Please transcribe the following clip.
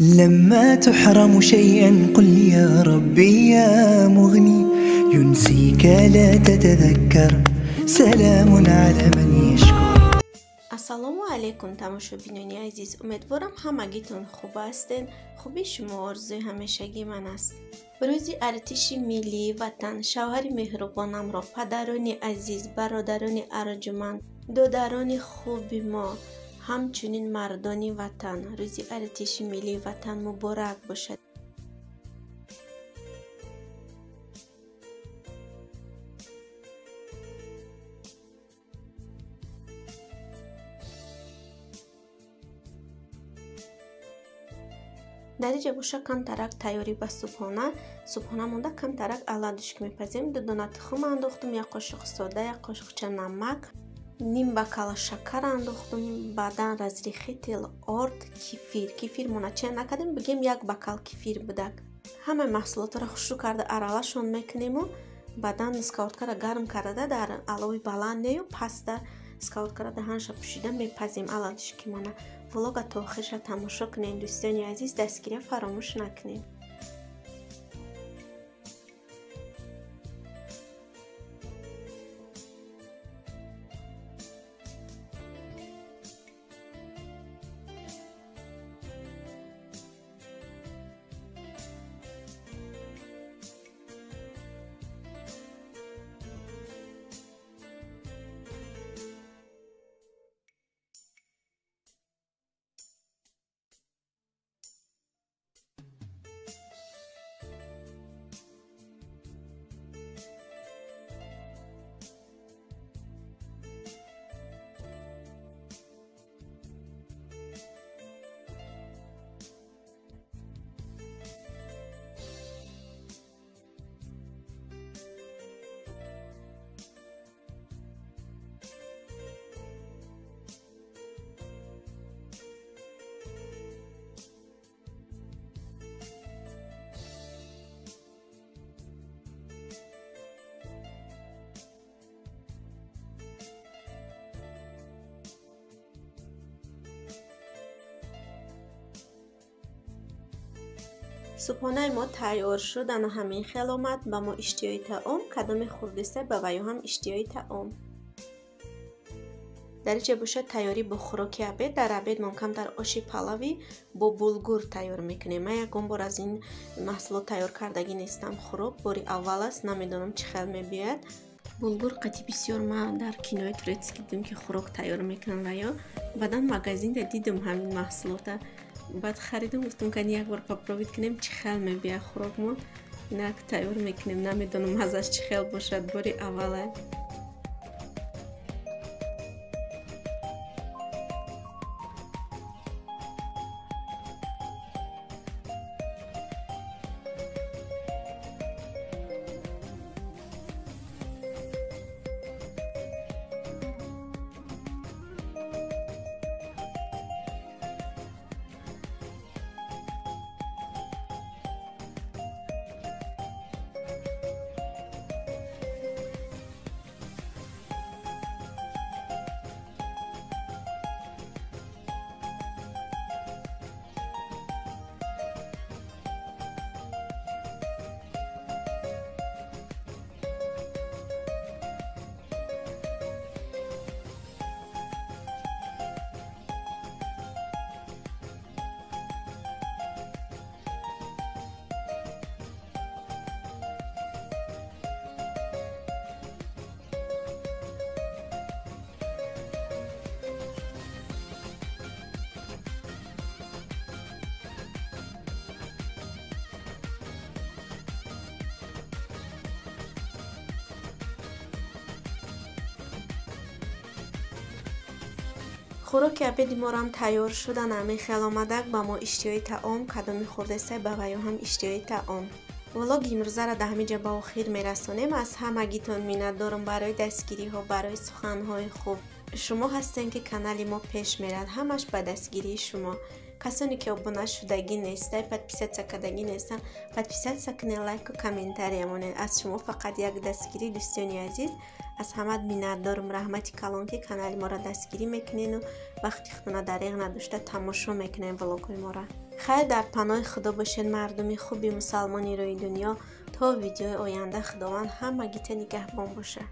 لما تحرم شيئا قل يا ربي يا مغني ينسيك لا تتذكر سلام على من يشكر. Ассалому алайкум, тамошобинони азиз. Умедворам, ҳамагитон хуб ҳастед. Хуби шумо орзуи ҳамешагии ман аст. Рӯзи артиши миллии ватан, шавҳари меҳрубонамро, падарони азиз, бародарони арҷуманд, додарони хуби мо, ҳамчунин мардони ватан, рӯзи артиши миллии ватан муборак бошад. Дар инҷа боша камтарак тайёрӣ ба субҳона. Субҳона монда камтарак оладушки мепазем. 2 дона тухм андохтум, 1 қошуқ сода, 1 қошуқча намак, ним бакала шакар андохтум, баъдан разрыхлитель орд, кефир. Кефир мона чен накардем, бигем 1 бакал кефир будак. Ҳамаи маҳсулотро хушрӯ карда аралашон мекунему, баъдан сковородкаро гарм карда дар алови баланд нею паста сковородкаро даҳанша пӯшида мепазем оладушки мона. Влога то охирша тамошо кунед, дӯстони азиз, дастгирия фаромӯш накунед. Субҳонаи мо тайёр шуд, ана ҳамин хел омад. Ба мо иштиҳои таом, кадоме хурдиста ба ваю ҳам иштиҳои таом. Дар инҷа бошад тайёрӣ бо хӯроки обед. Дар обед мо камтар оши палавӣ бо булгур тайёр мекунем. Ман ягон бор аз ин маҳсулот тайёр кардагӣ нестам. Хӯрок бори аввал аст, намедонам чӣ хел мебиёяд. Булгур қати бисёр ман дар кинои турецкий дидам, ки хӯрок тайёр мекунанд ва ё баъдан магазинда дидам ҳамин маҳсулота. Баъд харидам, гуфтам, кани як бор попробовать кунем, чӣ хел мебиёяд хӯрокмон. Инак тайёр мекунем, намедонам маззаш чӣ хел бошад, бори аввала. Хӯроки обеди морам тайёр шуд, ана ҳамин хел омадак. Ба мо иштиҳои таом, кадоме хурдеста ба ваю ҳам иштиҳои таом. Влоги имрӯзаро дар ҳамин ҷо ба охир мерасонем. Аз ҳамагитон миннатдорам барои дастгириҳо, барои суханҳои хуб. Шумо ҳастем, ки канали мо пеш мерад, ҳамаш ба дастгирии шумо. Касоне ки обуна шудагӣ нестай, подписаться кардагӣ нестанд, подписаться кунед, лайку комментария монед. Аз шумо фақат як дастгирӣ, дӯстони азиз. Аз ҳамат миннатдорам, раҳмати калон, ки канали моро дастгирӣ мекунену вақти худона дареғ надошта тамошо мекунем влогҳои моро. Хайр, дар паноҳи Худо бошед, мардуми хуби мусалмони рӯи дунё. То видеои оянда Худованд ҳамагита нигаҳбон боша.